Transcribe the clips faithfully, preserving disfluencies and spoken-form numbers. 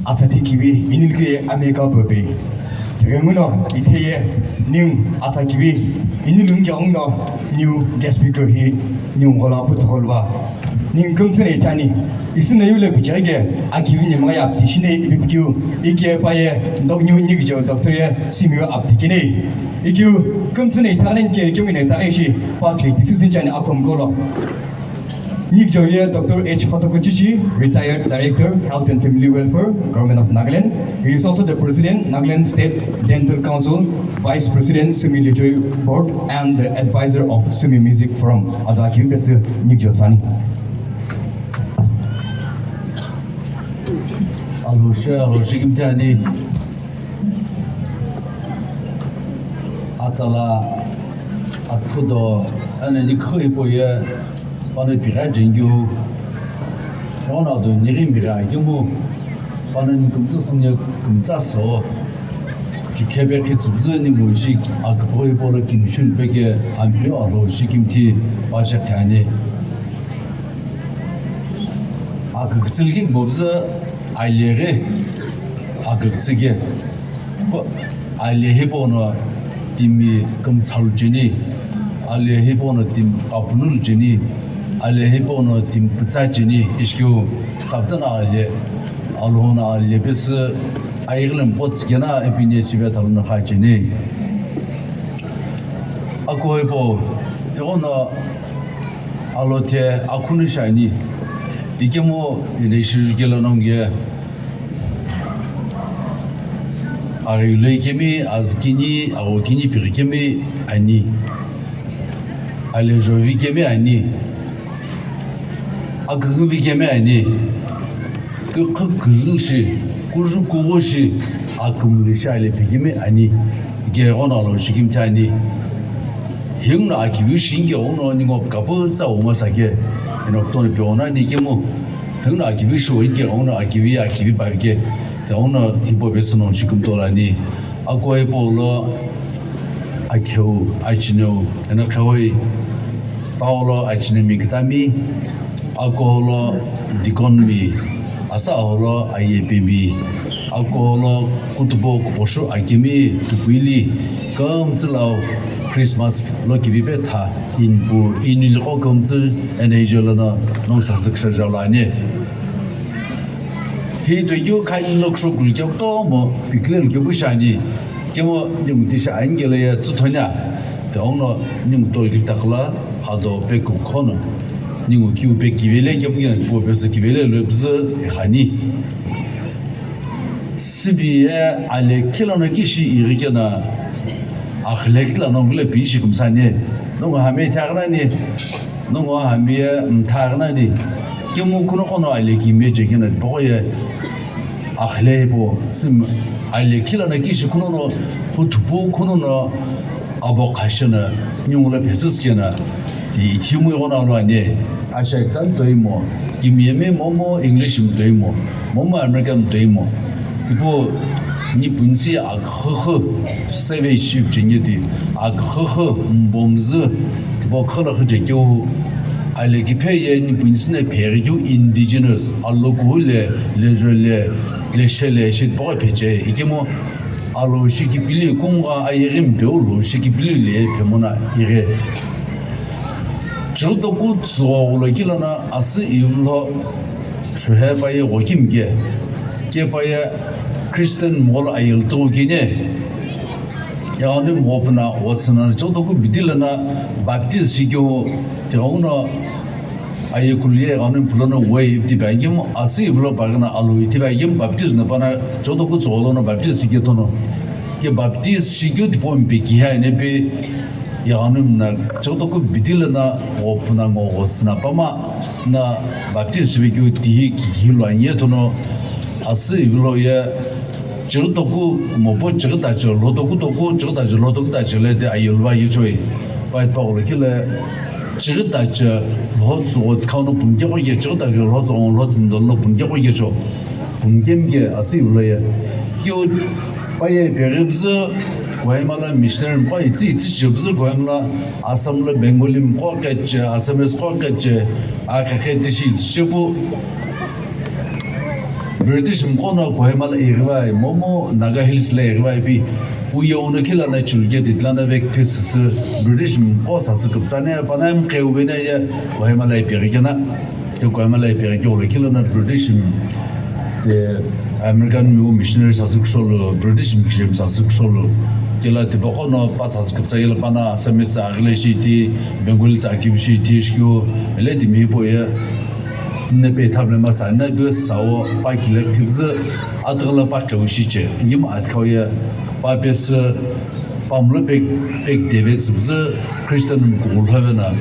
Atsa thikivi inilki ameka pope. Tighenguno itheye ning atsa kivi inilungi auno new guest speaker hi ning gola putholva. Ning kumtsune itani isine yule pichage akivi ni maya aptishine ibikiu ike paye dog new nigjo doctor ye simiu aptikine. Ikiu kumtsune itanen ke kumine ta eshi pa kle decision chani akom golo. Nikjoye Doctor H Hotokuchishi, Retired Director, Health and Family Welfare, Government of Nagaland. He is also the President, Nagaland State Dental Council, Vice President, Sumi Literary Board, and the Advisor of Sumi Music Forum. Ado akivi pesi Nikjo tsani. Alo she, alo she kimtani. Atsala, athudo, ane ni khui poye. Pano pigha jengyu. Ono do nighi migha kimu. Pano ni kumtsa sunya kumtsa so. Chikebe khitsubzu ni muji akpoi polo kimshun peke ampio alo shikimti pasha khani. Akitsilgi bobzu aleghe akitsilgi. Alehi bono timi kumtsalu cheni, alehi bono timi kapunulu cheni, alehi bono timi putsa cheni, ishkiu kaptsana ale, alhona ale pesi ayighlem potskena epine chive taluna kha cheni. Ako ipo, egono alothe akhunu shani, ikemo ile shijukela nonge. Aghi loi kemi, azü kini, agho kini, pighi kemi ani. Alejo vi kemi ani. Aküghü vi kemi ani. Kükhu küzü shi, kuju kughu shi, akümli shi ale pighi kemi ani. Ighono alo shikimthi ani. Himno akivi shinge ono ningo kapütsa uma sake. Eno ktoni piona ni kemu. Himno akivi shuo ike ono akivi akivi pavike. Te ono hipau pesü no shikimtolani. Akoi paulo akheu achineu eno khewoi paulo achinemi kitami. Akolo dikonmi, asa aholo ayepemi, akolo kutupo kuposhu akemi tupuili, kümtsü lau Christmas lo kivipe tha, inpu iniliko kümtsü ene ijolono nong sasüksha jalo ani. Hi tuikeu khaini loksho kulikeu kutomo pikile lukeu pu shani, kemo ningu tisha aingelo ye tsuthonia, te ongno ningu tolkeu takla, ado pe kukhono. Ningu kiu pe kivele kepu kena kipu pesü kivele lo pesü ikhani. Sibi ye ale kilono kishi ighi kena akhile kitla nongule pi ishi kumsani. Nongu hami thagna ni, nongu hami ye mthagna ni. Kemu kuno kono ale ki meje kena poko ye. Akhile po sim ale kilono kishi kuno no, huthupu kuno no, abo khashina, nyungula pesis kena, ti thimu ighono alo ane, asha ekta mtoimo, kimiyemi momo English mtoimo, momo American mtoimo. Ipo nipunsi akhakha, savage ship chengeti, akhakha mbomzü, tipo khala khaje keu, ale kiphe ye nipunsi ne phe keu indigenous, alo kuhule, lejole, leshele, shit poko pheche, ikemo, alo shikipili kungha ayeghi mpeu lo shikipili le phemona ighe. Chiritoku tsugholo kilana asü ivlo shuhe paye ghokimke, ke paye Christian molo ayel tughu kine. Yaghanumi ghopuna ghotsüna chiritoku bidilana baptize shikeu tighenguno ayekulu ye ghanumi pulono wave tipeghimu, asü ivlo paghi na alo tipeghimu baptize na pana chotoku tsolo no baptize shiketono. Ke baptize shikeu tipau mpekiha ene pe yaghanumi na chotoku bidilana ghopuna ngo ghotsüna pama na baptize shipekeu tihi kihi lo anye tono asü ivlo ye Chighi toku kumopu chighi tachi lho toku toku chighi tachi lho toku tachi le te ayelva yechoi. Pai pagolo kile chighi tachi lho tsugo khano pumke ko ye chighi tachi lho tsugo lho tsindo lo pumke ko ye cho. Pumke mke asi ulo ye. Kyo paye pegibzi Kohima la missionary mkwa itsi itsi chibzi Kohima la Assam la Bengali mkwa kache Assamese kwa kache a kache tishi itsi chipu. British mqo no Kohima lo ighivai, momu Naga Hills lo ighivai pi, uye uno kila na chulge di tlana vek phi süsü, British mqo sasü küptsani, pana mqhe uvena ye Kohima lo ipeghi kena. Ke Kohima lo ipeghi ke ulo kila na British m-, te American mu missionary sasü kusholu, British mkishem sasü kusholu. Kila tipaqo no pa sasü küptsa yela pana Assamese sa aghile shi ti, Bengali sa akivi shi ti shikyo, ele timi po ye. Nne pe thavle masa, nne pe sawo, pa kile kibzü, atagla pa keu shiche. Yim atkau ye, pa pesü, pa mlo pek, pek deve tsibzü, Christian mkugul havena.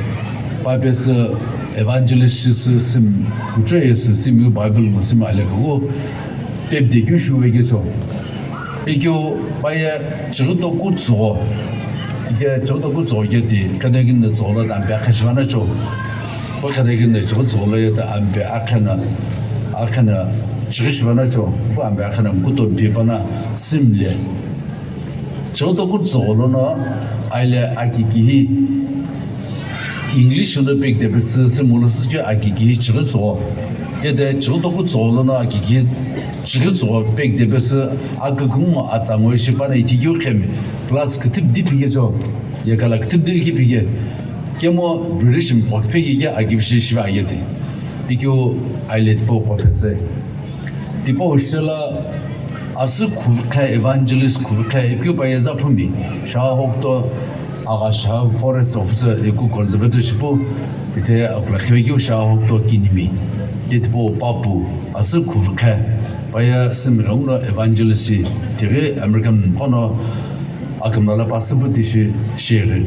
Pa pesü, evangelist shi sü sim, kutre ye sü sim yu Bible mo sim ale kugu, pep de kyu shu ve ke cho. Ikyo paye chighi toku tsugho. Ike chighi toku tsugho ke ti, khanegin ne tsugho lo ta ampe akhe shivana cho. Pa khanegin ne chighi tsugho lo ye ta ampe akhe na, akhe na chighi shivana cho. Pa ampe akhe na mkuto mpi pana simle. Chighi toku tsugho lo no aile aki kihi. English no pek de pesü, sü mulo sü kyo aki kihi chighi tsugho. Ye de chighi toku tsugho lo no aki kihi chighi tsugho pek de pesü, akükümu atsa ngoi shi pana ithi kyo khemi, plus küthip di phike cho, ye kala küthip di ki phike. Kemo British mqo pheke ke aki vishi shiva ye de. Ikyo aile tipo ko phetse. Tipau shela asü khuvukhe evangelist khuvukhe ikyu paye zaphumi, Shahokto agha Shah forest officer iku conservatorship pu, ithe akula khivekeu Shahokto kinimi. Ye tipau papu asü khuvukhe paye sümighenguno evangelist shi, tighi American mqo no akümla la pasü pu tishi shighi.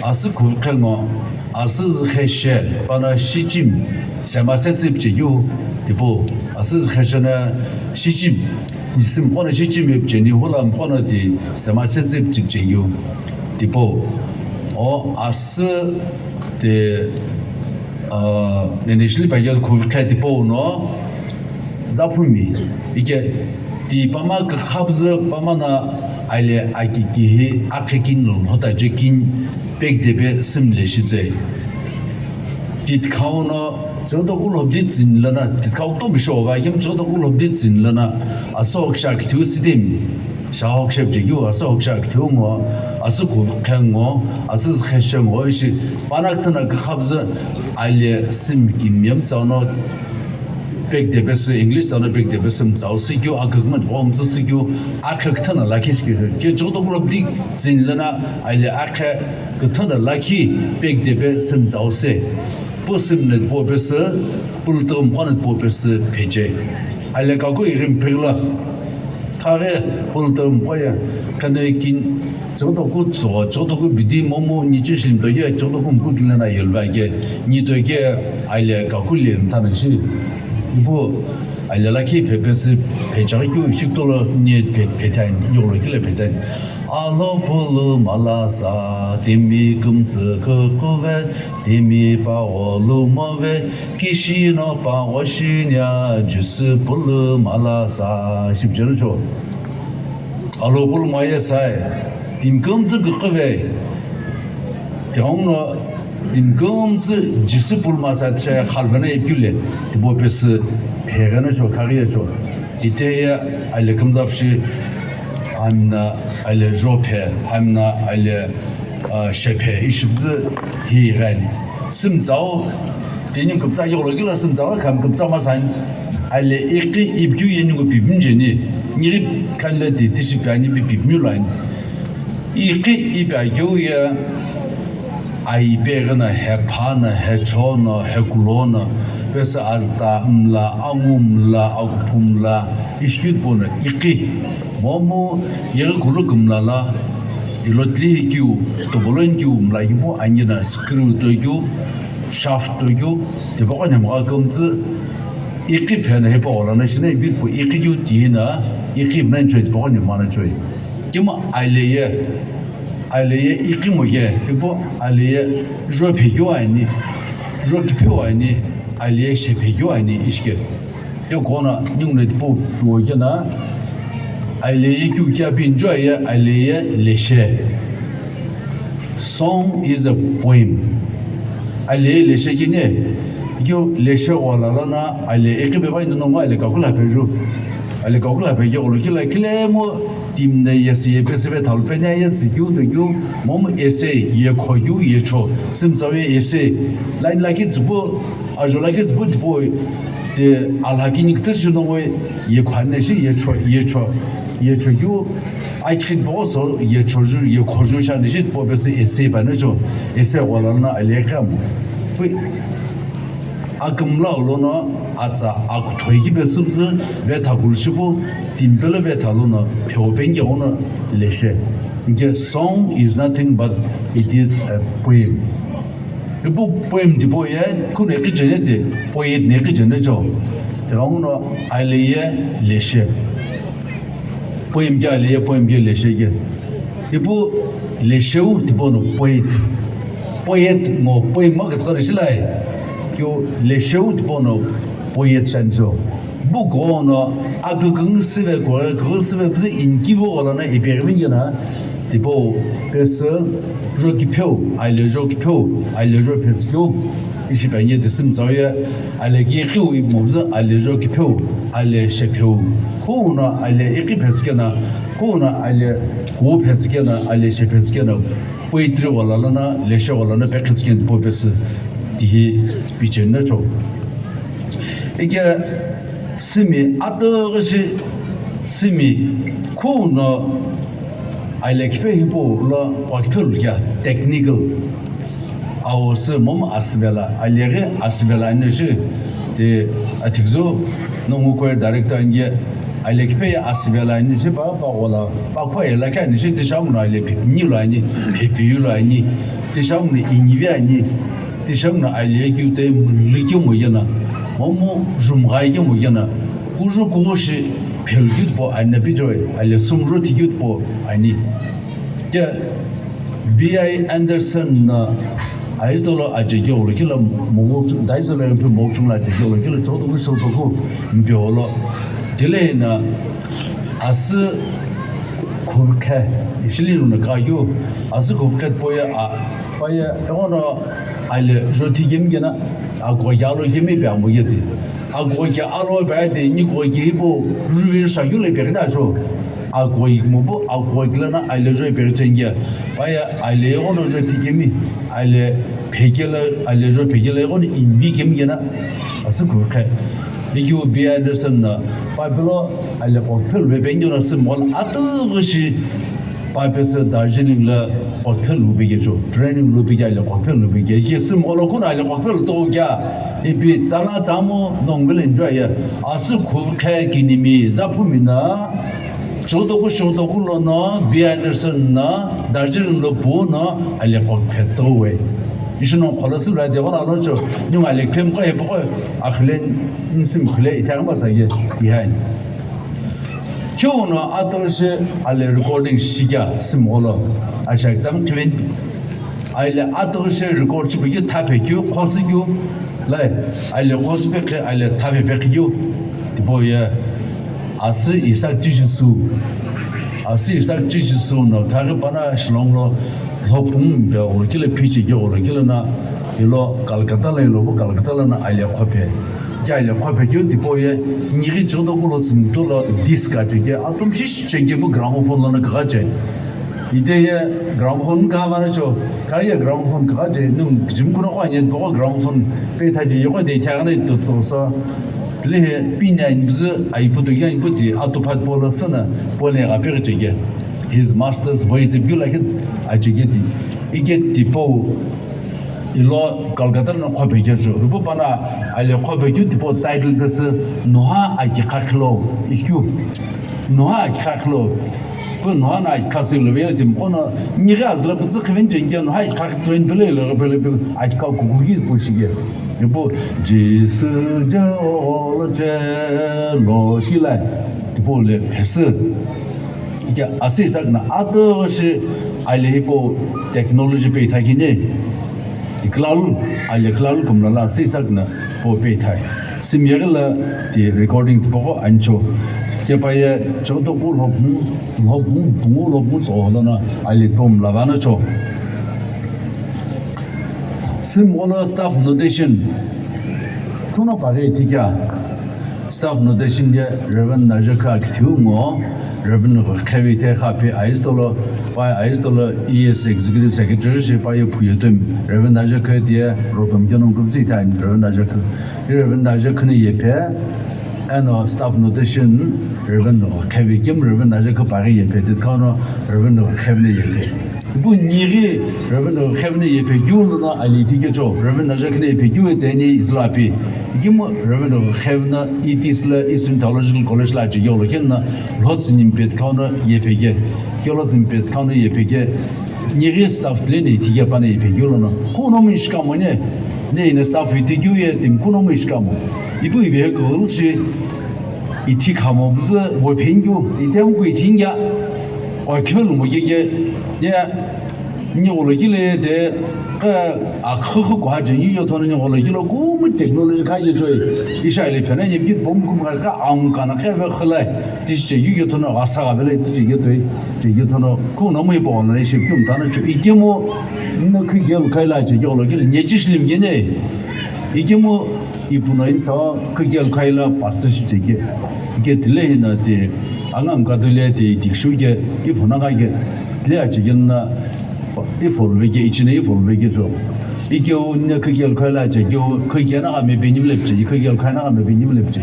Asü khuvukhe ngo, asü zükheshe, pana shichim, sema setsü pchekeu, tipau, asü zükheshe na shichim, nisim qo na shichim ye pcheni, hula mqo na ti, sema setsü pchekeu, tipau. O asü te, ah, nene shili pa ye khuvukhe tipau no, zaphumi, ike, ti pama kükhabzü pama na aile aki kihi akhe kin lo hota je kin pek de pe simle shitse. Ti tikhau no, chighi toku lhobdi tsin lana, ti tikhau to bisho va, yem chighi toku lhobdi tsin lana, asü hoksha kithu sitim, Shahok shep je kyu, asü hoksha kithu ngo, asü khuvukhe ngo, asü zükheshe ngo, ishi, pana kthana kükhabzü aile sim kim yem tsau no, pek de pesü, English tsau no pek de pesü mtsau sikyu, akükümu tipau mtsau sikyu, akhe küthana lakhi sikyu. Ke chighi toku lhobdi tsin lana aile akhe küthana lakhi pek de pesü mtsau se. Pu sim ne po pesü, pultüm qo ne po pesü pheche. Aile kaku irim phegla. Khaghi pultüm qo ye, khane kin, chighi toku tsugho, chighi toku bidi momu niche shilmto ye, chighi toku mku kile na yelva ke, nito ke aile kaku le mthana shi. Ipu aile lakhi phe pesü phe chaghi kyu shikto lo ni phe, phe thain, yolo kile phe thain. Alo pulu malasa, timi kümtsü kükhuve, timi pagho lumove, kishi no pagho shinia, Jisü pulu malasa, shipchenu cho. Alo pulu maye sai, timi kümtsü kükhuve, tighong no, timi kümtsü Jisü pulu masa tse khalvena ipyule, tibo pesü pheghena cho, khaghi ye cho. Ite ye aile kümtsü pshi, amna aile jophe, amna aile, ah, shephe, ishibzü hi ghani. Sümtsau, tini küptsa yolo kila sümtsau, kham küptsa masan. Aile iqi ipkyu ye ningu pipim jeni. Niri khanle ti tishi pyani pi pipim yulani. Iqi ipya keu ye, ai peghi na, hepha na, hecho na, hekulo na, pesü azta mla, angu mla, akuphu mla, ishikit po na, iqi. Momu yeghi kulu kümla la, ilo tlihi keu, tobolon keu mla kipu ani na, screw to keu, shaft to keu, tipaqo nhemgha kümtsü, iqi phe na hipaqo la na shina ipi pu iqi keu tihi na, iqi phe na choi, tipaqo nhemgha na choi. Kima aileye, aileye iqi mo ye, ipu aileye jo phekeu ani, jo kipheu ani, aileye she phekeu ani, ishike. Ke kona ningu ne tipu tuo ke na, aileye keu kia pi enjoy ye, aileye leshe. Song is a poem. Aileye leshe kene, Keu leshe gholo lono aile iqi pepa ino nongu aile kakula peju. Aile kakula peje gholo kila kilemu team na yesi yepesü vethalu peni aye tsikeu tokeu momu essay yekhokeu yecho. Simtsa ye essay. Line lakhi tsüpu, ajo lakhi tsüpu tipau te alhakini kütüsü nongu yekhoane shi yecho, yecho, yechokeu. Akhi tipau so yechoju, yekhoju shani shi tipau pesü essay pano cho. Essay gholo lono aile iqi amu. Pui. Akümla lono atsa akuthoi kipe süpüzü vetha kulu shipu, timpelo vetha lono pheo pengeghono leshe. Inke song is nothing but it is a poem. Ipu poem tipau ye kune kichene de, poet ne kichene cho. Tighenguno aile ye leshe. Poem ke aile ye, poem ke leshe ke. Ipu lesheu tipau no poet. Poet ngo poem ma katakari silai. Keu lesheu tipau no poet shanjo. Bu kono aküküng sive kore, küküng sive püzü inki vo gholo lono ipi ghivingena tipau pesü jo kipheu, aile jo kipheu, aile jo phetsükeu. Ishi panye de simtsa ye aile ki kiu ipumopüzü aile jo kipheu, aile shepheu. Kuno aile iqi phetsükena, kuno aile ku phetsükena, aile she phetsükena, poetry gholo lono, leshe gholo lono pekhitsükena tipau pesü tihi picheni cho. Ike simi atüghüshi simi kuno aile kiphe hipau lo ghokiphe lu kea technical. Awo sü momu asüvela, aile ghi asüvela ani shi, ti athiküzü nongu choir director ani ye, aile kiphe ye asüvela ani shi pa, pa gholo, pa kho ye lakhi ani shi, ti shanguno aile phepini lo ani, phepiyu lo ani, ti shanguno inivi ani, ti shanguno aile ye keu te mülü kemu yena, momu jumghai kemu yena, kuju kughushi phelu keu tipau ani na pichoi, aile sumro thi keu tipau ani. Ke B I Anderson na aitolo achekeu lo kila mogu, daitolo empi mogu chungla achekeu lo kila chotoku shotoku mpiolo. Tile na asü khuvkhe, ishili nuna kagyu, asü khuvkhe poye a, paye, egono aile joti kemi kena, ago yalo kemi pe ambo yeti. Ago ke alo pe ati, ni go ke ibo, ruvi shagyu le pe kena cho. Ago ikmo bo, ago ikla na aile jo pe chenge. Paye aile egono joti kemi, aile phekela, aile jo phekela egono invi kemi kena. Asü khuvkhe. Ikeu B I Anderson na, pa pelo aile ghokiphe lu pe pengyo na sümol atüghüshi pa pesü Darjeeling lo ghokiphe lu pe kecho, training lu pe ke aile ghokiphe lu pe ke. Ike sümol kuno aile ghokiphe lu to kea, ipi tsala tsamo nongu le enjoy ye. Asü khuvkhe kinimi, zaphumi na, shotoku shotoku lono, B I Anderson na, Darjeeling lo pu no, aile ghokiphe to we. Ishi no kholo sü la de gholo lo cho, nunga le phem ko e bo ko, akhlen nsim khle ithagma sa ye, tihai. Keu no atüghüshi aile recording shikea sümol lo, acha kitam kivin. Aile atüghüshi record shipe keu thaphe keu, khosi keu, lai, aile khosi pe khe, aile thaphe pe keu, tipau ye, asü Isaac Chichisu. Asü Isaac Chichisu no, thaghi pana Shillong lo, lhopung pe olo kile phiche ke olo kile na, ilo Calcutta lo ilo bu Calcutta lo na aile khophe. Ke aile khophe keu tipau ye, nighi chotoku lo tsümto lo disc ache ke, atum shishi che ke bu gramophone lo na kagha che. Ite ye gramophone kagha vana cho, kha ye gramophone kagha che, nung kichim kuno kwa nye boko gramophone pe tha che yoko de ithaghi na ito tso sa. Tile he pin ya inbzü, ai puto ya inputi, atu phat polo sana, pole ga pe che ke. His master's voice ipi lakhi ache ke ti. Ike tipau ilo Calcutta no khophe keu cho. Ipu pana aile khophe keu tipau title pesü Nuha Aki Khakhilo. Iskeu. Nuha Aki Khakhilo. Pu nuha na aki khasü lo vele tim kono nighi azüla pütsü khiveni chengke nuha aki khakhi train pele lo pele pe aki kha kuku ki pu shike. Ipu Jisü je olo che lo shilai. Tipau le pesü. Ike asü Isaac na atüghüshi aile hipau technology pe ithakini. Ti kulalu, aile kulalu kümla la asü Isaac na po pe ithai. Simi yeghi la ti recording tipaqo ani cho. Ke paye chotoku lhopung, lhopung, pungu lhopung tso lo na aile po mla vana cho. Sümol lo staff notation. Kuno paghi ithikea staff notation ye Reverend Najakha kithiu ngo, Reverend Khevi te khapi aiztolo, pai aiztolo E S Executive Secretary shi pai phuye tumi Reverend Najakha ye rotom keno kumsi ithani Reverend Najakha. Reverend Najakha ni yephe, eno staff notation Reverend Khevi kemu Reverend Najakha paghi yephe, te kano Reverend Khevi ni yephe. Ipu nighi Reverend Khevi ni yephe keu lono ali ithikea cho, Reverend Najakha ni yephe keu ye teni izilo api. Ikemu Reverend Khevi no E T S la Eastern Theological College la achekeolo keno lhotsü nimpe kano yephe ke, ke lhotsü nimpe kano yephe ke, nighi staff tile ni ithikea pani yephe keu lono. Kuno mu ishi kamo ne, ne ina staff ithikeu ye timi kuno mu ishi kamo. Ipu ive kughushi ithi khamo buzü bo phengeu, itemu ku ithingea, kwa khimelu mo keke, ye, Nigholo kile te, kha, akhükhü kuha je, yu yothono nigholo kilo kumu technology kha ye choi. Isha ile phena ye bit bom kum kha, kha aung kana kha ve khala. Tishi che yu yothono ghasa gha vele tishi ye toi. Che yothono kuno mu ipo na ishe kyum tana chu. Ikemu na khu gel khaila che yolo kile nye chish lim gene. Ikemu ipuno insa khu gel khaila pastor shi che ke. Ke tile hina te angam kadule te tikshu ke ifuna ga ke. Tile a che na Ifolveke, ichine ifolveke cho. Ikeu ne kükelu khaila che keu, kükena ka mepeni vile che, kükelu khaina ka mepeni vile che.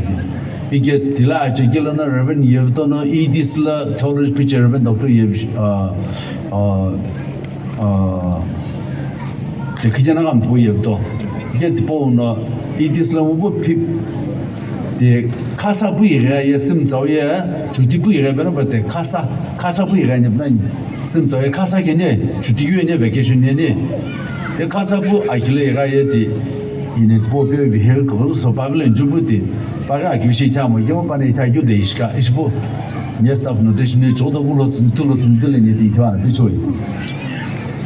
Ike tila che keu na Reverend Yevto no, E D S la theology piche Reverend Doctor Yev, ah, ah, ah, te kükena ka mpo Yevto. Ike tipo no, E D S la mo pi, te khasa pu ighe ye, sim tsau ye, chuti pu ighe bena ba te khasa, khasa pu ighe ne bena. Simtsa ye khasa kene, chuti yu ne vacation ye ne. Ye khasa pu akile ye ga ye ti, ine tipo pe vehicle ko so pa vile nju pu ti, pa ga ki shi tha mo yo pa ne tha yu de ishka, ishpu. Ne staff notation ne chodo ku lo tsun tu lo tsun de le ne ti tha na pi choi.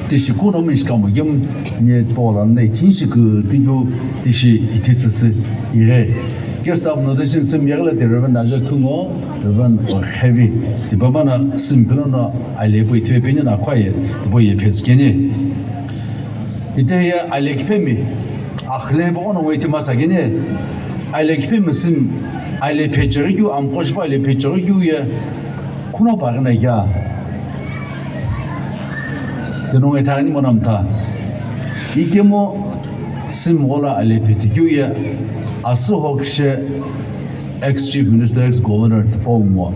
Ti shi ku no mi ishka mo yem ne po la ne chin shi ku ti yu ti shi iti su su ire. Ke staff notation sim yagla ti Reverend Aja Khungo, Reverend Heavy. Ti pa na sim pilo no Ale pu ithiphe peni na khwaye, tipau ye phetsü keni. Ite ye Ale kiphemi, akhle bo no wei tima sa keni. Ale kiphemi sim, Ale phecheri kyu, amkosh pa Ale phecheri kyu ye, kuno pa na kya. Teno ngai thani mo namtha. Ikemo sim gola Ale phethi kyu ye, asu hokshe ex Chief Minister, ex Governor tipau mo.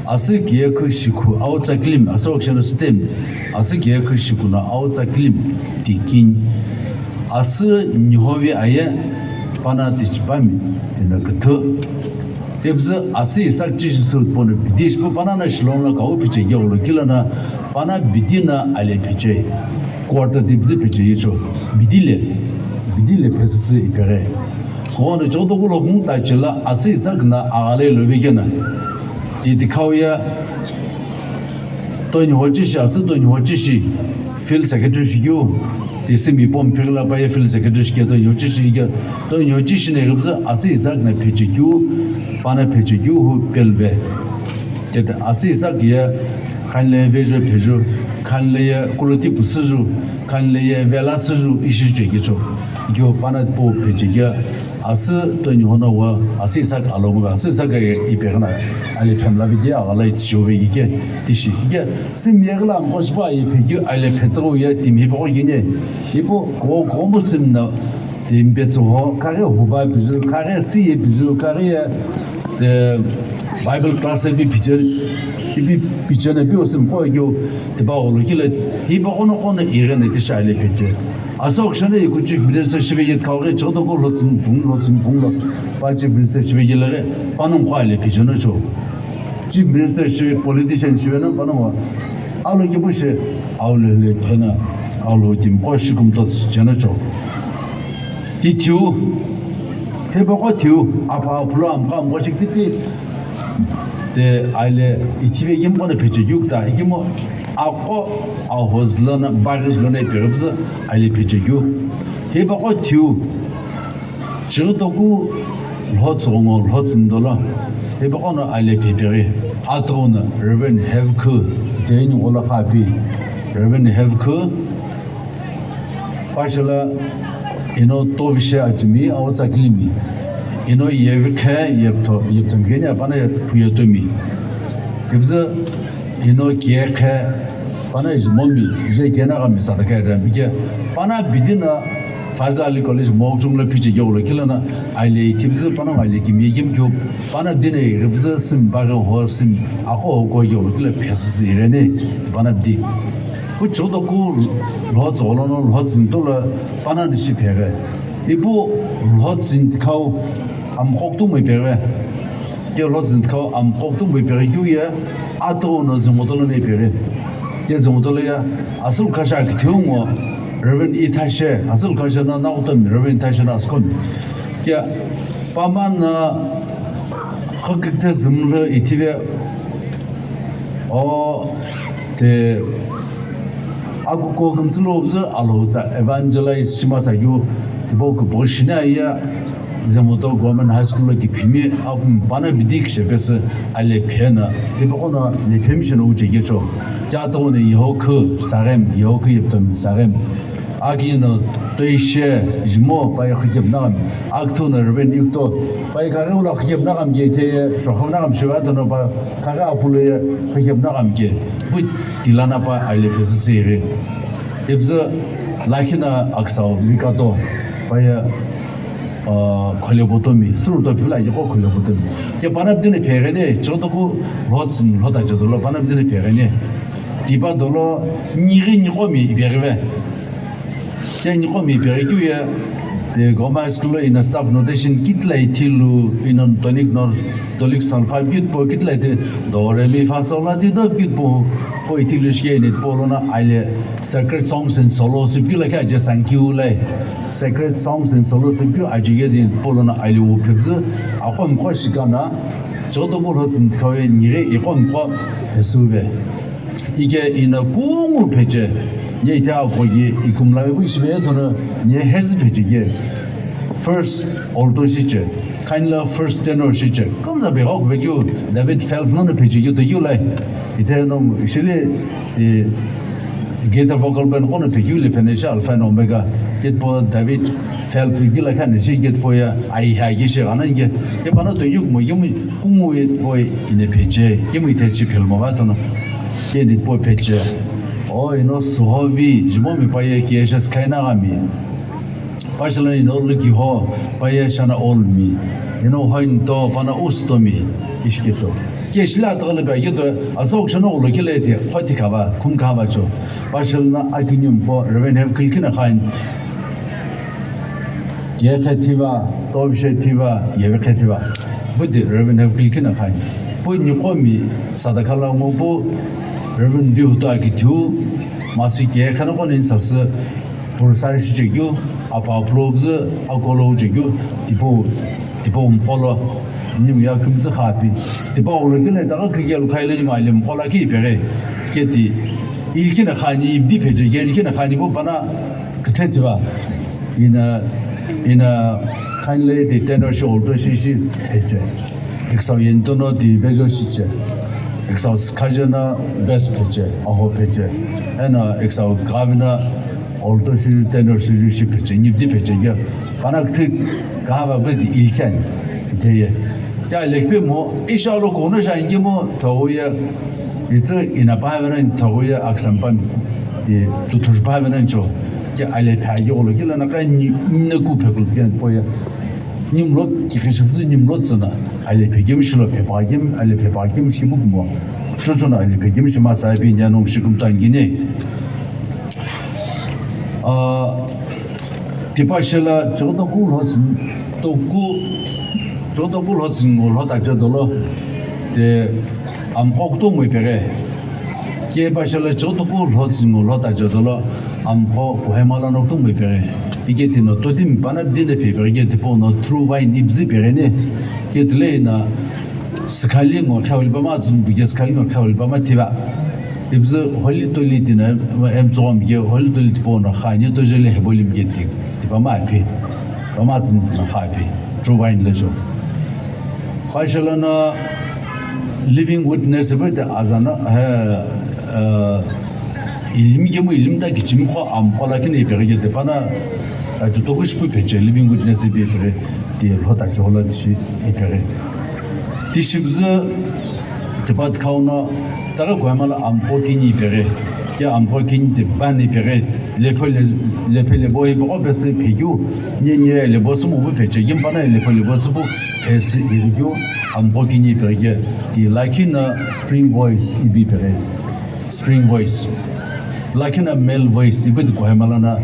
Asü kiye khu shikhu autsa kilim, asü okshana stem, asü kiye khu shikhu na autsa kilim, tikin. Asü nihovi aye, pana tichibami, tina küthü. Tebzü asü isak chishi sut pono bidish pu pana na Shillong la kau piche ge olo kila na, pana bidi na Ale piche. Quarter tebzü piche yecho, bidi le, bidi le phesisi ipere. Kono chodo kulo kung ta chila asü isak na agale lo vegena. Ti dikhau ya, Tony Hochishi, asü Tony Hochishi, Field Secretary shikyu, ti simi pom phirla pa ye Field Secretary shikya Tony Hochishi kya, Tony Hochishi ne gibza asü isak na pheche kyu, pana pheche kyu hu pelve. Kete asü isak ye, khanle vejo phejo, khanle ye kuloti pusuju, khanle ye vela suju ishi che kicho. Kyo pana po pheche kya, Asü Tony hono wa, asü isak alo ngu, asü isak ga ipe gana, Ale phemla vige, agala itshiu vige, tishi, ge, sim yegla amko shipa ye phegyu, Ale phetro ye, timi bo gine, ipo, ko, ko mo sim na, tim betsu ho, kare huba bizu, kare si ye bizu, kare ye, te, Bible class bi bichel, bi bichel na bi osim ko gyo, te ba olo kile, hi ba kono kono ire ne tisha Ale pheche. Asok shana iku Chief Minister shibe yet kawre chodo ko lotsin pung, lotsin pung lo. Pa Chief Minister shibe yelere, panung kwa le pijono cho. Chief Minister shibe, politician shibe no panung wa. Alo ke bushe, au le le pena, au lo tim ko shikum to chena cho. Ti tiu, he ba ko tiu, apa aplo am kam ko chik ti ti. Te aile ithive yim ko na pheche yuk ta, ikimo ako, a hozlo na, bagis lo na ipe gibza, Ale pheche kyu. Hipa ko tiu. Chighi toku lho tsongo, lho tsindo lo. Hipa ko no Ale pheche ghi. Ato na Reverend Hevkhu. Te ini ola khapi. Reverend Hevkhu. Pashala Eno tovishe achumi awo tsakilimi. Eno yevikhe yeptho yeptho mgeni apana phuyotomi. Kibza eno kiekhe pana ijimomi je kena kami sadaka ya mike pana bidina Faiza Ali College Mokchung la piche yolo kilana aile tibza pana aile kimi kim kyo pana dine ribza sim baga ho sim ako ho ko yolo kila phesi rene pana bidi. Pu chodo ku lho tsolo no lho tsinto la pana ni shi phege. Ipu lho tsintikhau amkhok tu mui phege. Ke lho tsintikhau amkhok tu mui phege kyu ye ato no zimoto lo ne phege. Ke zimoto lo ya asul kasha kithiu ngo Reverend Ithashe, asul kasha na na utam Reverend Ithashe na askon. Ke pamana khakikte zimle ithive o te Akuko kümsülo bzü alhutsa evangelize shima sakyu tipau küpüghü shina iya Zemoto Government High School lo kiphimi akumi pana bidi kishepesü ale phena tipaqo no le phemishino uche kecho. Kya togone yeho khü saghem, yeho khü yeptom saghem. Aki no toishe jimo pai khikep nagam. Aktu no Reverend Ikto pai kare ula khikep nagam ke te shokhav nagam shiva tono pa kare apulo ye khikep nagam ke. But tilana pa aile phesü siri. Ibzü lakhi na aksau likato paya khole botomi, suru to phila yoko khole botomi. Ke panap dine phegene, choto ku lhotsin lhota choto lo panap dine phegene. Tipa dolo nighi nikomi ipheghive. Ke nikomi ipheghi kyu ye, the Goma High School lo ina staff notation kitlai thilu ina tonic nor Tolic Stone five kit po kitlai te do re mi fa sol la ti do kit po po iti lu shike ni po lo na aile sacred songs and solo sip kila kya je thank you lai sacred songs and solo sip kyu aje ye din po lo na aile u phibzu akhom kho shikana choto bo lo tsin thawe ni re ikhom kho phesuve. Ike ina kungu pheche, ye ite akogi ikumlawe bu ishibe ye thono nye hezi pheche ye. First alto shiche, kainla first tenor shiche. Kumza be gok pheche David Felf no pheche ye to yulai. Ite no ishile guitar vocal band kono pheche le phene sha Alpha and Omega. Ket po David Felf gila kan shi ket po ya ai ha gi shi gana nge. Ke pana to yuk mo yumi kungu ye po ine pheche. Ke mu ite chi phel mo va thono. Keni po pheche. O ino suhovi jimomi paye kieshes kaina gami. Pashila ino luki ho paye shana olmi. Ino hointo pana ustomi. Ishkecho. Keshila atagala ba yedo asok shano ulo kile te khoti kava kum kava cho. Pashila na akinyum po Reverend Hev Kilkina khain. Ye khe thiva, tovshe thiva, yeve khe thiva. Budi Reverend Hev Kilkina khain. Pu nikomi sadakala ngo pu Reverend Dihuto akithu masi ke khana konin sasü purusari shichekyu apa upload zü akolo uchekyu tipo tipo mpolo nimu ya kümzü khapi tipo ulo kile daga kike lu khaile ni maile mpola ki pere keti ilkina khani ibdi pheche ilkina khani bu pana Kithetiba ina ina kindly the tenor shi alto shi shi pheche. Eksau yentono the vejo shiche. Eksau skajana best pheche, aho pheche. Ena eksau gavina alto shi tenor shi shi pheche, nibdi pheche ge. Pana kthi gava bidi ilken. Teye. Kya lekpe mo isha lo kono sha inge mo thoye. Itse ina pa vena thoye aksam pan. Ti tuthur pa vena cho. Ke ale tha yo lo kila na ka ni ne ku phe ku gen po ya. Nimlo ki ki shi zi nimlo tsana. Ale phe gem shi lo phe pa gem ale phe pa gem shi bu mo. Cho cho na ale phe gem shi ma sa vi nya nong shi kum tan gi ne. Ah, tipa shela chodo ku lo tsin to ku chodo ku lo tsin ngo lo ta chodo lo te Amkho kutomo ipeghe. Kepashela chotoku lhotsingo lhota jotolo amkho kuhema lono kutomo ipeghe. Ike tino totimi pana dine phe ipeghe ke tipau no true vine ibzi ipeghe ne. Ke tile ina sikhali ngo khawili pama zumbu ke sikhali ngo khawili pama tiva. Ibzi holi toli tina emtsugham ke holi toli tipau no khani tojele hebolim ke ti. Tipama iphe. Pama zumbu no kha iphe. True vine le jo. Khashalana living witness ipi te azana he, eh, ilim kemu ilim ta kichimi kho amkho lakhi na ipeghi ke te pana Achutoku shipu peche living witness ipi ipeghi, ti lhota chola tishi ipeghi. Tishi bzü tipa tikhauna, taka Kohima la amqo kini ipeghi, ke amqo kini ti ban ipeghi, lephe le-, lephe lebo ipeghi pesi phekeu, nye nye lebo sumu bu peche, gimpana lephe lebo supu pesi irikeu, amqo kini ipeghi ke, ti lakhi na spring voice ipi ipeghi. Spring voice. Lakhi na male voice, ipi ti Kohima lana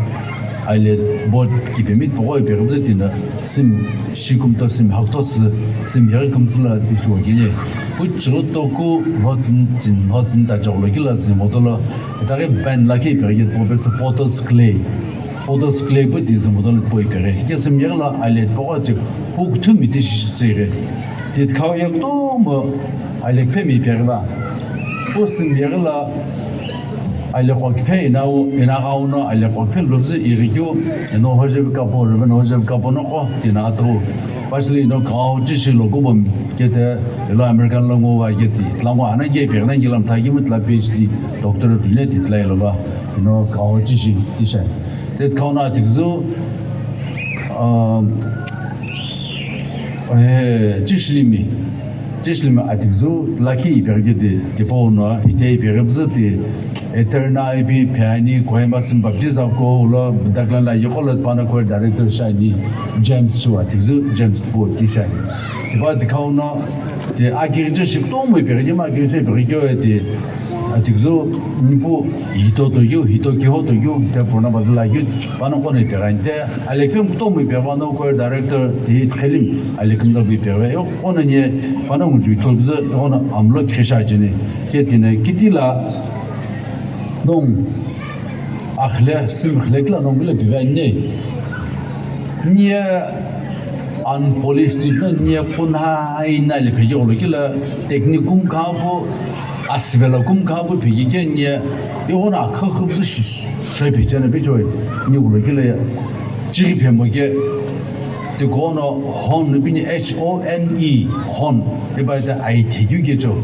aile board kipemi tipaqo ipeghi tina sim shikumto sim haktos sim yaghi kumtsula tishuwa kini. Pu chighi toku lhotsün tsün lhotsün ta choklo kila sim otolo. Itaghi ban lakhi ipeghi ye pope se Potter's clay. Potter's clay pu ti sim otolo po ipeghi. Ke sim yaghi la aile tipaqo ti hukthumi tishi sighi. Ti tikhau ye kutomo aile phemi ipeghi la. Pu sim yaghi la Aile qo kiphe inau, inagha uno, aile qo kiphe lubzü irikeu, ino hojevi kapo, Reverend hojevi kapo no qo, tina atu. Partially ino Kanghachi shi lo kubom, kete, ilo American lo ngo wa keti, tlango ana ke pe, na gilam thagi mut la P H D, doctor ne ti tlai lo ba, ino Kanghachi shi, tisha. Tet kauna atikzu, um, eh, Chishlimi. Chishlimi atikzu lakhi ipeghi di tipau no ite ipeghi bzü ti Eterna ipi phiani Kohima sim baptize ko ulo daklan la yokolo pano ko director shani James Shu atikzu James po ti shani. Tipa tikau no ti akirje shi tomu ipeghi ma akirje ipeghi kyo ti atikzu nipu hito to yu hito kiho to yu te purna bazila yu pano kono ipeghi te alekhem tomu ipeghi no ko director ti khelim alekhem do ipeghi yo kono nye pano nguju ito bzü kono amlo khesha jini. Ketine kitila nong akhle sim khle kila nong bile bibe ne. Nye unpolished na nye kunha ina le phege olo kila technique kum kha po asvela kum kha po phege ke nye yo na kha khub zu shi shi phege na bichoi ni olo kila ya. Chiri phemo ke te kono hon ni bini H O N E hon e ba ta ai thegyu ke cho.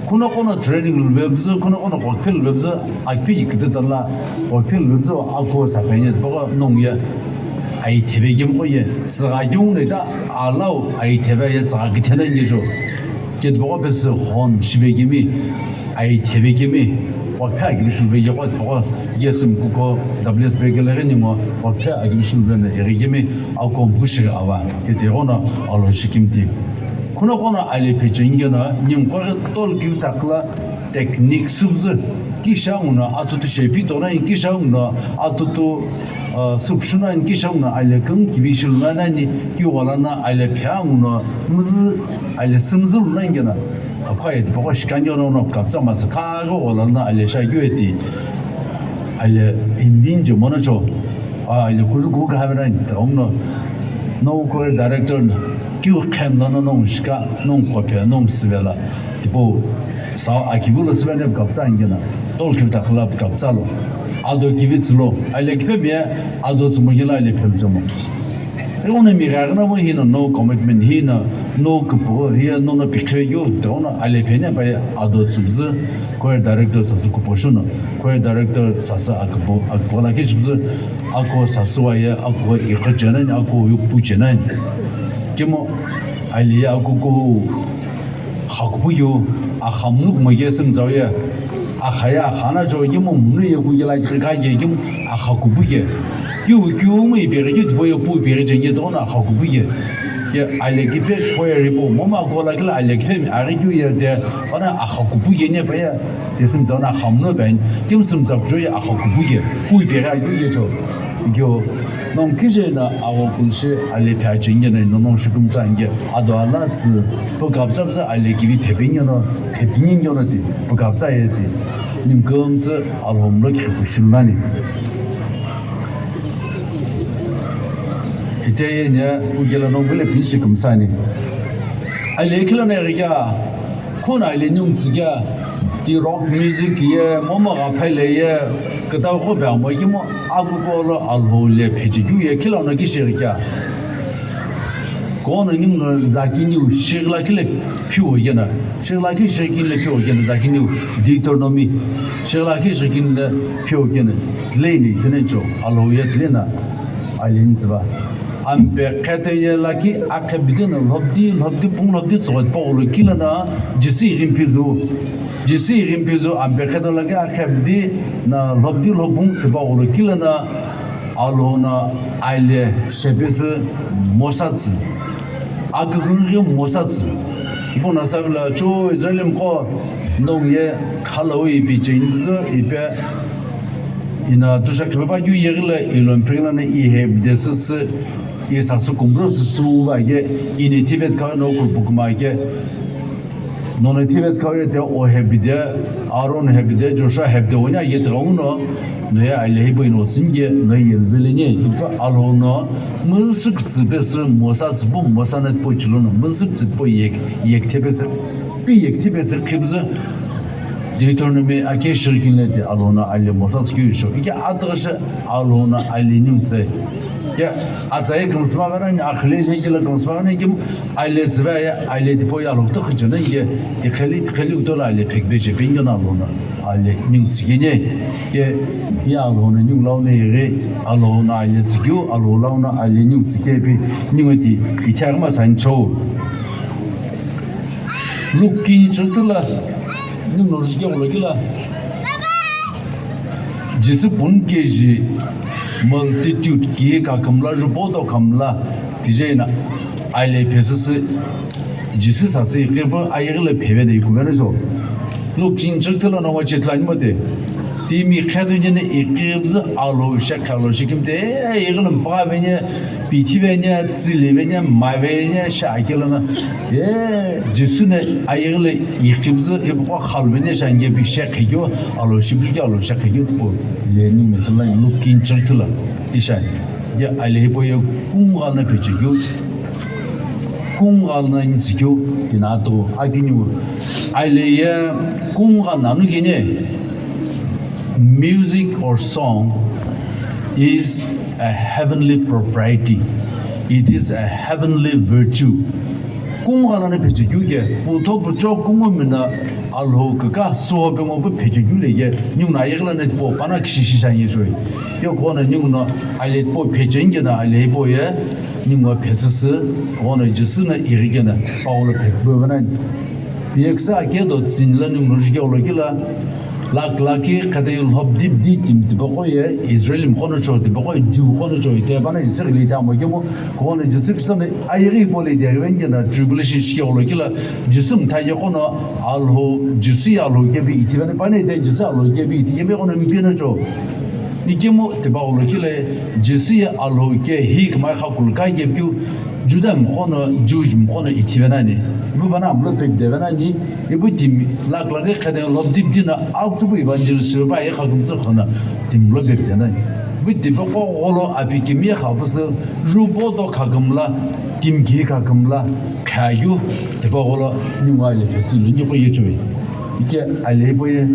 Kuno kono training lubebzü, kuno kono kokphel lubebzü, akpiki kiti tala, kokphel lubebzü, ako saphenye, baka nongye, ai thebe gem koye, tsaga yung ne ta, alau, ai thebe ye tsaga kithena nge jo. Ket baka pesi hon shibe gemi, ai thebe gemi, kokphe agibishulbe ye kot baka, yesim kuko, W S B gele geni mo, kokphe agibishulbe ne gemi, ako mkushi awa, kete kono, alo shikimti. Kuno kono aile phechengeno, nyimkwa tol kiu takla technique subzu, kisha nguno atutu shepi tona, kisha nguno atutu, uh, subshuna, kisha nguno aile kung kivi shiluna nani, ki wala na aile phea nguno mzu, aile sumzu luna ngena. Akwa et boko shikangeno no kapsa mas ka go wala na aile sha kyu eti. Aile indin je mono cho. A, aile kuju ku ka haberan, ta umno. No ko director na. Kiu khem lana no shika, no kopya, no sivela. Tipo, sa akibu lo sivene kapsa ngena. Tol kiu takla kapsa lo. Ado kivi tslo. Aile kipe bia, ado tsumugila aile phem chomo. Iwona mi gagna mo hino no commitment hino no kupo hiya no no pikhe yo. Tona aile phenya pa ado tsubzu. Choir director sasü kuposhuno, choir director sasü akupo, akupo la kishibzü, ako sasü waye, ako iqo chenani, ako yupu chenani. Kemo, aile ako ko hakupu yo, ahamnuk mo ye sim zaoye, akhaya akhana jo kemo mnu ye ku ye la kika ye kemo, ahakupu ye. Kiu kiu mo ipeghi ye, tipo ye pu ipeghi chenge, tona ahakupu ye. Ye aile kipe, choir ripo, moma kola kila aile kipe mi, aghi kiu ye de, ona ahakupu ye ne pa ye. Tesim zauna hamno ben, kimsim zakjo ya akha kubuye, pui pera yu ye cho. Gyo, nong kije na awo kunshi ale pya chinge na no nong shipum tange, ado ala tsu, pukap zap za ale kivi pepinge no, pepinge no ti, pukap za ye ti, ningkum tsu alhom lo ki pushulani. Ite ye nya, ugela nong bile pinshi kumsani. Ale kila na ya, Khuna ile nyung tsikea, ti rock music ye, momo gha phaile ye, kütau qo pe amo kimo, aku polo alhou le pheche kyu ye, khila no ki shirikea. Kono nyung no zaki niu shirla ki le phiu ye na, shirla ki shirkin le phiu ye na, zaki niu Deuteronomy, shirla ki shirkin le phiu ye na, tle ni tene cho, alhou ye tle na. Alien tsüva. Ampe khetoi ye lakhi akhe bidi no lhobdi, lhobdi, pung lhobdi tsüghoi tipau lo kila na Jisü ighimpizu. Jisü ighimpizu ampe khetoi lakhi akhe bidi na lhobdi, lhobung tipau lo kila na Alhou no aile shepesü Mosa tsü. Akükünghi Mosa tsü. Ipu na savila chu Israel mqo nong ye khalou ipi cheni zü ipe ina tusha khipe pa keu yeghi lo ilo mpirighi lono ihepi de süsü, isasü kumbro süsü uva ye, ini Tibet kha no kurpu kuma ke, nono Tibet kha ye te o hepi de, Aaron hepi de, Joshua hepi de, onya ye te gauno, no ye aile hipau ino singe, no ye yelvele nye, ipa Alhou no, müsük tsü pesü, Mosa tsü pu, Mosa na po chilo no, müsük tsü po yek, yek te pesü, pi yek te pesü, khibzü, Deuteronomy ake shirkin le te Alhou no aile Mosa tsükeu sho. Ike atüghü shi Alhou no aile ningu tsü. Ke atsa ye kümsüma gana ni akhile le kila kümsüma gana kim aile tsüva ye aile tipau ye Alhou tükhü chena ike tikheli tikheli utola aile phekbe je pengyo na Alhou no aile ningu tsükeni. Ke ye Alhou no ningu lau ne yeghi Alhou no aile tsükeu Alhou lau no aile ningu tsükepi ningu ti ithe aghi ma sancho. Luke kini chütüla, ningu no jike ghulo kila. Jisü pun keji multitude ki kakümla, jupo do kümla, tije ina aile phesüsü, Jisü sasü iqipu ayeghi lo pheve de ikuvena jo. Luke kini chütüla no wache tla ni mate. Timi khethu jene iqipzü Alhou shekha lo shikimte, e, ayeghi lo mpagha vene, pithi vene, tsili vene, ma vene, sha akelo na. E, Jisü ne ayeghi lo iqipzü, ipuqo khalu vene, sha nge pi shekha keu, Alhou shipli keu, Alhou shekha keu, tipo, le ni me tla, Luke kini chütüla, isha. Ye aile hipau ye kungha na pechekeu. Kungha na inzikeu tinato akiniu. Aile ye kungha nanu kene. Music or song is a heavenly propriety. It is a heavenly virtue. Kungha lana pechekeu ke, putho pucho kungu mina Alhou kaka suho pengo pu pechekeu leke, ningu na ayeghi lana tipo pana kishishisha ye shoi. Yo kono ningu na aile tipo pechenge na aile ipo ye, ningu phesüsü, kono Jisü na irige na, Paulo phekbo vana. Piyeksa ake do tsin la ningu rige olo kila, lak laki kata yul hop dip di tim tipaqo ye, Israel mkono cho tipaqo ye, Jew kono cho ye, te pana Jisü li ta mo kemo, kono Jisü Kristo na ayeghi ipo le de venge na tribulation shike olo kila, Jisü mtha ye kono Alhou, Jisü ye Alhou kebi iti vani pani te Jisü Alhou kebi iti yeme kono mpina cho. Ikemu tipaqo lo kile, Jisü ye Alhou ke hi kümai kha kulka kepikeu, Juda mqo no, Jew mqo no ithivena ni. Ipu pana amlo pekidevena ni, ipu timi lak lak khe de lop dip dina, akchupu ivan Jerusalem pa ye kha kümsü khona, timi lo pekidena ni. Ipu tipaqo gholo api kimi ye kha püsü, ju poto kha kümla, timi ki kha kümla, kha yu, tipaqo lo, ningu aile phesi lo, niqo ye chuve. Ike aile ipo ye,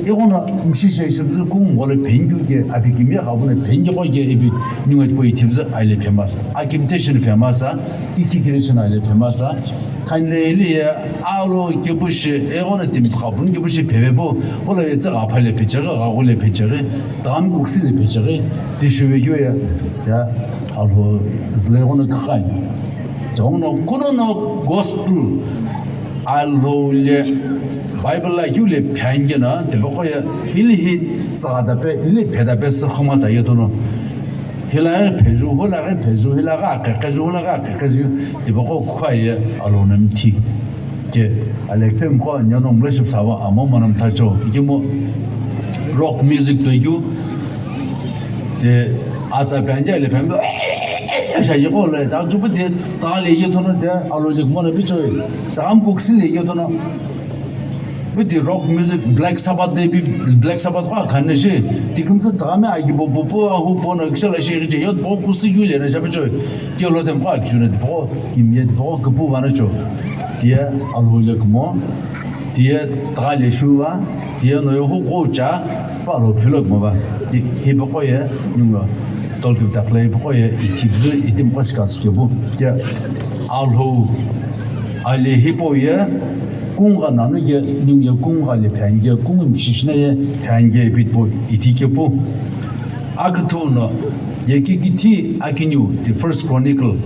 Ighono mshishe shibzü kungugho lo phenighu ke, api kimiye ghavu no phenigho ke, ipi ningu tipau ithivzü aile phemasa. Akimthe shino phemasa, ikhi kiri shino aile phemasa. Khanle ili ye, alo kepu shi, ighono timi ghavu no kepu shi pheve pu, pula ye tsü gha phale phecheghi, gha ghule phecheghi, dam kuksi le phecheghi, tishuve kyo ye, ya, alo zle ighono khakhai. Tighono kuno no gospel, alo le, Bible la keu le phe ani keno, tipaqo ye, hili hi tsüghatape, hili phetape sü khuma sa ye tono. Hila ghi pheju, hula ghi pheju, hila ghi akhekheju, hula ghi akhekheju, tipaqo khua ye alo no mithi. Ke, alekpe mqo, nyono mlo shipsavo, amo mono mthacho, ikemu rock music toikeu, te, atsa phe ani le phe, sha ye ko le, ta chupu te, ta le ye tono te, alo le kumo na picho, ta am kuksi le ye tono. But the rock music, Black Sabbath de bi, Black Sabbath ko akhane shi, tikimsa dame aki bo bo bo ahu bo na kisha la shi ri yot bo kusi yu le na shabe choi. Ke lo dem ko aki juna de bo, kimye de bo, ke bu vana cho. Tia alhou le kumo, tia ta le shuva, tia no yo hu ko cha, pa lo philo kumo va. Ti hi bo ko ye, nyungo. Tolkien takhla ipuqo ye ithibzü itimqo shikasü kepu. Ke alhou, aile hipau ye kungugha nanu ke, ningu ye kungugha le phe ani ke, kungu mshishina ye phe ani ke ipi tipau ithi kepu. Aküthü no Ye kikithi akiniu the First Chronicle,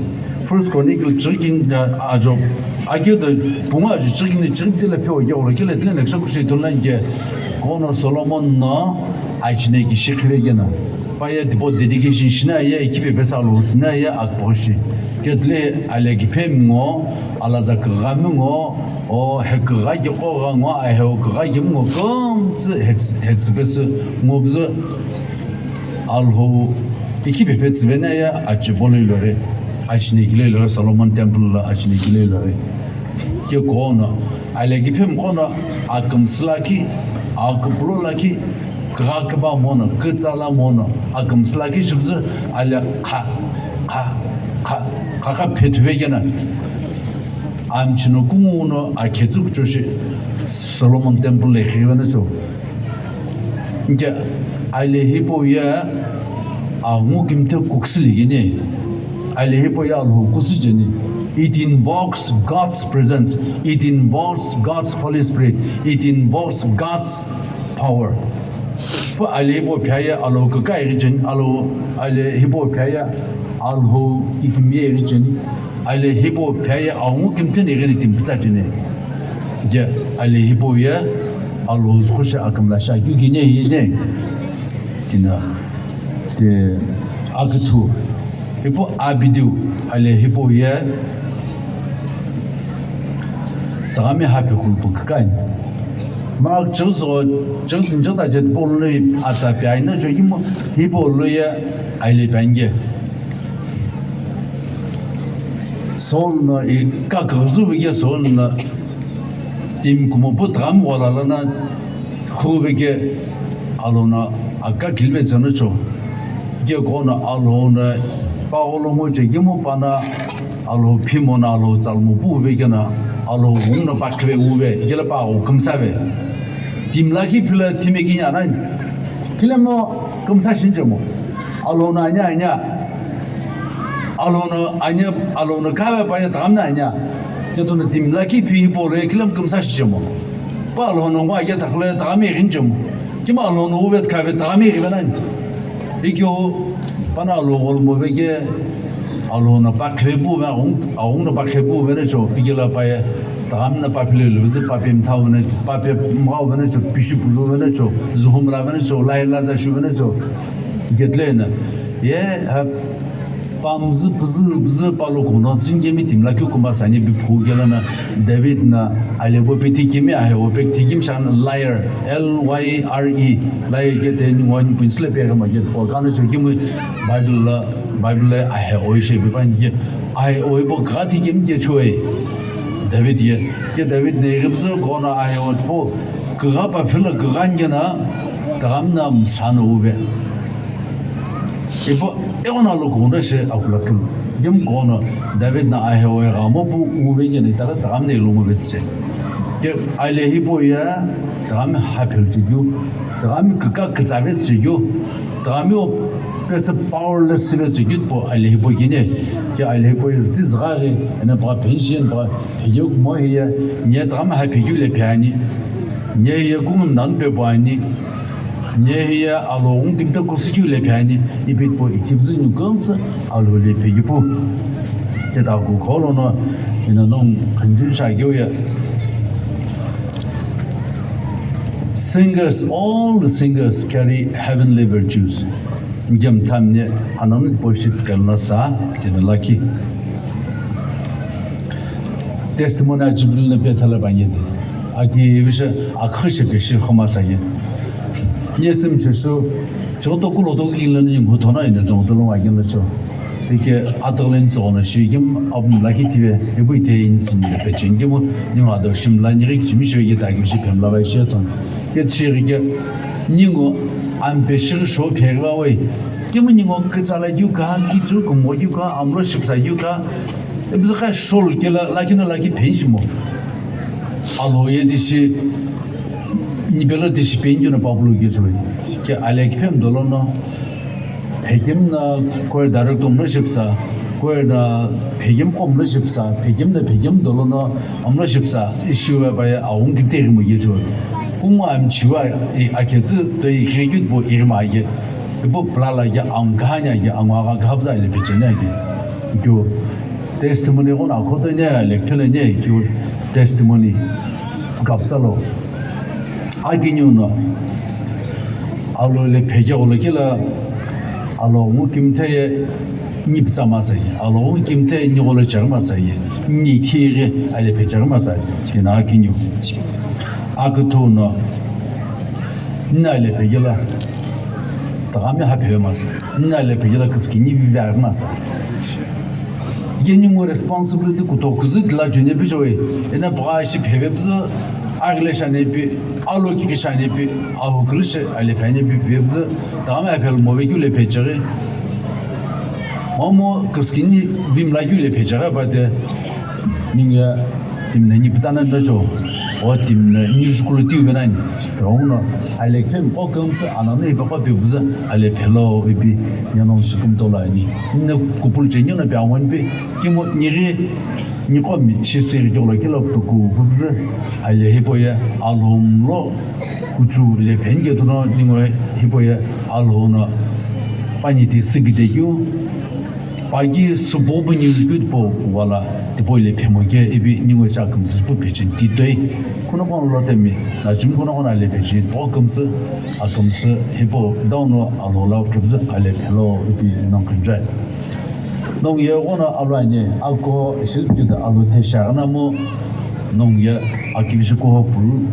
First Chronicle chighi kini, uh, ajo, akeu do pungu ajo chighi kini chighi piti la pheo ye olo kile tile next question ithulu nike, kono Solomon no achine ki shikhle gena. Pa ye tipau dedication shina ye, ikipe pesa lo sina ye akposhi. Ketile ale ki phemi ngo, alaza kagami ngo, o hekagaki qo gha ngo, a hekagaki ngo, komtsi heks-, heksipesi ngo bzü. Alhou ikipe petsivena ye achibo lo iloghi, achinekile iloghi, Solomon temple la achinekile iloghi. Ke kono, ale ki phemi kono, akümsü lakhi, aküpulo lakhi, kagha küba mono, kütsa la mono, akümsü lakhi shibzü, ale kha, kha, kha, kha, kha phethuve kena. Amchino kungu no akhetsu kuchoshi Solomon temple le khive na cho. Nke, ale hipau ye angu kimthe kuksü ligini. Ale hipau ye Alhou kusu jeni. It invokes God's presence. It invokes God's Holy Spirit. It invokes God's power. Pu ale hipau phaya ye Alhou kaka iri jeni. Alhou, ale hipau phaya ye Alhou kikimiye iri jeni. Ale hipau phaya ye angu kimthe ni ghini timi pütsa jeni. Je ale hipau ye Alhou zukhu shi akümla shi akeu kini ye ne. Ina te aküthu. Hipau abidiu ale hipau ye tagami hapi kulpu kükani. Mark chighi zo, chighi zinchighi ta je Paul lo atsa pi aina cho kimo hipau lo ye aile pi ange. Saul no i kaküzü vike Saul no timi kumo pu tagami ghola lana khuve ke Alhou no aka kilve tsano cho. Ke kono Alhou no pa gholo ngo che kimo pana Alhou phimo no Alhou tsalmo pu uve kena Alhou ung no pa khive uve kela pa ghou kümsave. Timi lakhi phila timi kinya nani. Khilemo kümsa shinjemo. Alhou no anya anya. Alhou no anya, Alhou no kave pa ya tagami no anya. Keto no timi lakhi phi hipau lo ye khilem kümsa shijemo. Pa Alhou no ngwa ya takle tagami rinjemo. Kima Alhou no uve kave tagami rive nani. Ikyo pana Alhou gol mo veke Alhou no pa khepu ve, aung, aung no pa khepu ve ne cho. Ikela pa ya tagami no pa phile lo, pa pe mthau ve ne, pa pe mgau ve ne cho, pishu puju ve ne cho, zuhum la ve ne cho, lai la za shu ve ne cho. Getle na. Ye, ha, pamzü püzü püzü palo kono tsingemi timi lakhi kuma sani bi phu gela na David na ale bo pe thikemi ahe o pe thikemi shan lyre, L Y R E, lyre ke te ni ngoni pun sile pe ma ke ko kana cho kemi Bible la, Bible la ahe o she bi pan ke ahe o bo ka thikemi ke choi David ye ke David ne gibzo kono ahe o po kugha pa phila kugha ngena tagamna msana uve. Ipo eona lo kunda she akula kulu. Gem kono David na ahe oe gamo pu uve gene taga tagamne lo mo vetse. Ke ale hipo ya tagami haphel chugyu. Tagami kaka kazave chugyu. Tagami o pesa powerless sive chugyu po ale hipo gene. Ke ale hipo ya zdi zgare ena pa pension pa phegyo mo hiya. Nye tagami haphegyu le phani. Nye hiya kum nan pe po ani. Nye hiya alo ung kimta kusikyu le phani, ipit po ichipzü nyu kumtsa alo le phegipu. Teta ku kholo no, ina nong khanju sha gyo ya. Singers, all the singers carry heavenly virtues. Ngem thamne ananu po shit kalna sa, tena lucky. Testimony achibil na pe thala banye de. Aki visha, akha she pe shi khoma sa ye. Nye sim shishu, choto kulo to ki lani mu thona ina zong to lo wa gin cho. Ike atalen zong na shi gim abun la ki tive, ebu ite in zin de pe chen gim, ni wa do shim la ni rik shim shi ye ta gi shi pem la ba shi ton. Ke shi rik, ni ngo an pe shi sho pe wa wei. Gim ni ngo ke tsala gyu ka, ki chu ko mo gyu ka, amlo ship sa gyu ka. Ebzü kha shol kela lakina laki phenshimo. Alo ye dishi, nibelo dishi penju na papulu ke choi. Ke ale ki phem dolo no. Phekim na koi direct omlo shipsa, koi na phekim komlo shipsa, phekim na phekim dolo no omlo shipsa, ishiwa ba ya aung ki te mo ye choi. Kuma am chiwa, e, akhetsu to i khekut bo irma ye. Ipu pulala ye angkha nya ye angwa gha khabza ile pechene ye. Kyo testimony gona khoto ne ile phele ne kyo testimony gapsalo. Akinyu no alo ile pheje golo kila alo ngu kimthe ye niptsa masa ye. Alo ngu kimthe ni golo char masa ye. Ni thire ile pheje masa ye. Kina akinyu. Akuthu no nna ile phegela. Tagami ha pheve masa. Nna ile phegela kiskini vivi masa. Ye ningu responsibility kuto kuzü tila jone pijoe. Ena pagha shi pheve bzu, agle shane pi, alo kiki shane pi, ahu kli shi ale phane pi ve bzu. Tagami ha phel move kyu le phechege. Momu kiskini vimla kyu le phechege bate. Ningu ya Timi na ni putana na jo, o timi na ni jukulu tiu venani. Tong no, ale phe mko kumtsu, ana no ipa kwa pe buza, ale phelo ipi, nyanong shikum tola ni. Nne kupul che nyo na pe awan pe, kimo niri, ni komi, shi siri kyolo kilo puku buza, ale hipo ye, alhom lo, kuchu le phen ke tuno, ningwe hipo ye, alhom no, pani ti sigi de kyu, Pagi supo bu ni ju tipau wala tipau ile phemo ke ipi ningu cha kümsü pu pechin ti toi. Kuno kono lo temi, na chim kuno kono le pechin po kümsü, a kümsü hipo down lo alo la kümsü ale phelo ipi nong künjai. Nong ye kono alo anye, ako shilpi da alo te sha na mo, nong ye akivishi ko pu,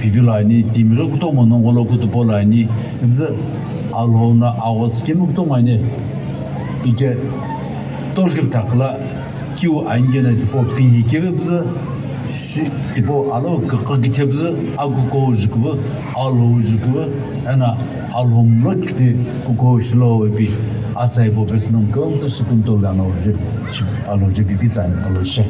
pivi la ni, timi kutomo nong lo kutopo la ni, ibzü alo na awas kemi kutomo anye. Ike tolkif takla kiu aingena tipo pinhi keve bzü, shi tipo alo kaka kithe bzü, aku ko jukubu, alo jukubu, ena alhom lo kiti kuko shilo wepi, asai bo bes nong kümtsü shikun tol dana alo je, alo je bibi tsan, alo she.